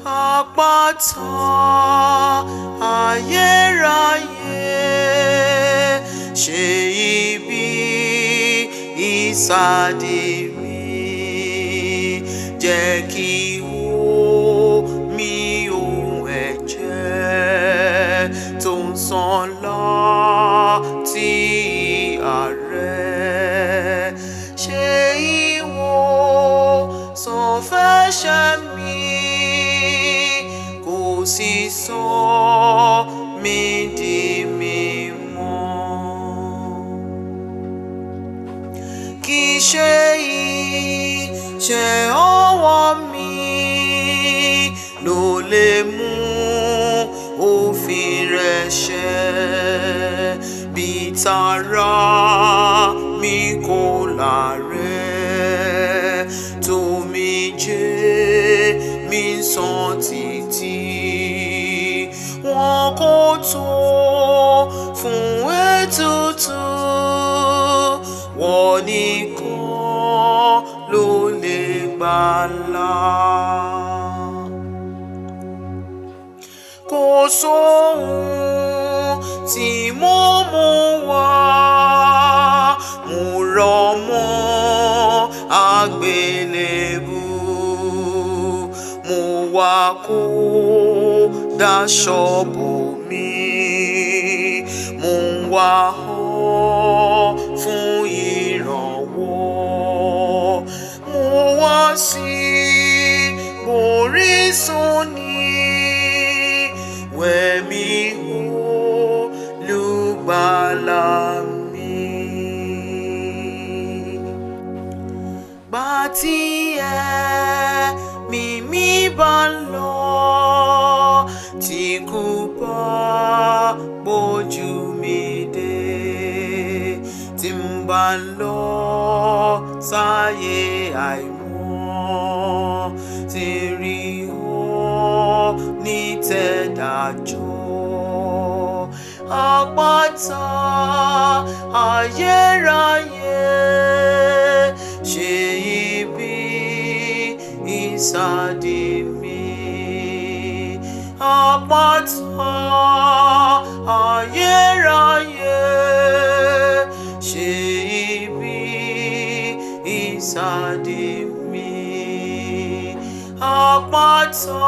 Àpáta ayérayé ṣe ibi ìsádi mi, jẹ́ kí omi ohun ẹ̀jẹ̀ tó ń sàn láti ìhà rẹ̀ ṣe ìwòsàn fẹ́ṣẹ̀ mi, kò sì sọ mí di mímọ́. Kì í ṣe iṣẹ́ ọwọ́ mi ló lè mú òfin rẹ̀ ṣẹ, bí tara mi kò láàrẹ̀, tómijé mi ń sàn títí. Wọn kò tó fún ètùtù, wọ́n nìkan ló lè gbàlà. Kò sóhun tí mo mú wá, mo rọ̀ mọ́ àgbélébù, mo wá kó daṣọ bò mí, mo ń wá ọ fún ìrànwọ́, mo wá sí orísun ní wẹ̀mí olùgbàlà mi. Gbà tí ẹ̀mí mi bá ń lọ, tí kú bá gbójú mi dé, tí n bá ń lọ sáyé àìmọ́, tí rí ọ ní tẹ̀dájọ́. Àpáta ayérayé ṣe ibi ìsádi mi. Àpáta ayérayé ṣe ibi ìsádi mi. Àpáta